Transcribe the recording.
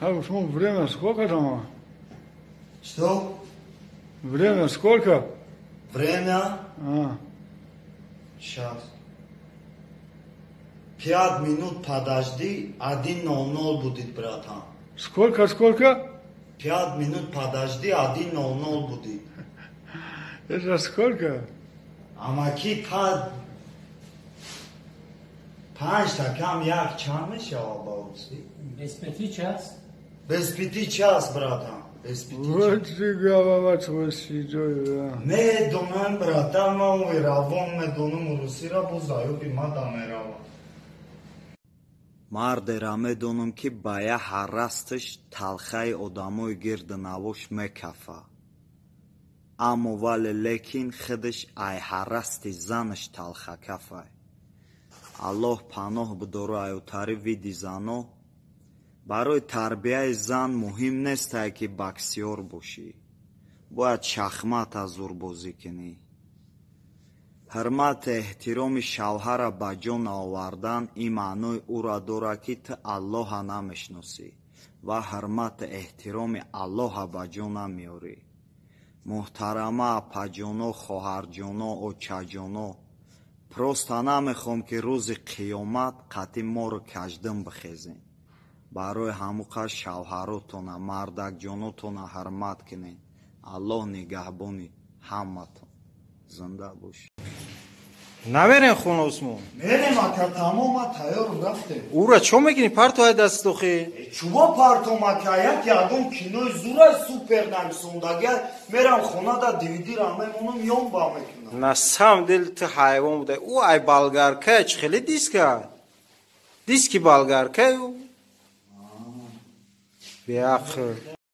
А шумо время сколько там? Что? Время сколько? Время? А. Сейчас. 5 минут подожди, 1:00 будет, братан. Сколько, сколько? 5 минут подожди, 1:00 будет. Это сколько? Амаки, панҷта кам як чанд мешавад ба русӣ? Без пяти час. Без пяти час, братан. Без пяти. Вот ты голова твой седой, да. Медонам, братан, ман равон медонам русиро, бо заюби ма да меравам. Мардера медонам, ки ба як ҳаррасташ талхаи одамои гирду навош мекафа, аммо вале лекин худаш ай ҳаррасти занаш талхакафай. Аллоҳ паноҳ бидору аютари види зано. Барои тарбияи зан муҳим нестае, ки боксёр бошӣ, бояд шахмата зурбозӣ кунӣ. Ҳурмату эҳтироми шавҳара ба ҷо наовардан ин маънои ӯро дорад, ки ту Аллоҳа намешиносӣ ва ҳурмату эҳтироми Аллоҳа ба ҷо намеорӣ. Муҳтарама апаҷоно, хоҳарҷоно, очаҷоно, просто намехоҳам, ки рӯзи қиёмат қатъи моро каждум бихезем. Барои ҳамуқа шавҳаротона, мардакҷонотона ҳурмат кунед. Аллоҳ нигаҳбони ҳаматон. Зинда бошед. Намерем хона, Усмон? Мерем, ака, тамома, тайёрм, рафтем. Ура чо мекунӣ? Партоай даст охи. Чуво партом, ака? Як ягон кинои зурай супер нависондага, мерам хона да дивидира мемонам, ёнба мекунам. На самом деле ту ҳайвон будай. Ӯ ай болгарка чӣ хеле диска, диски болгарка ӯ беақл.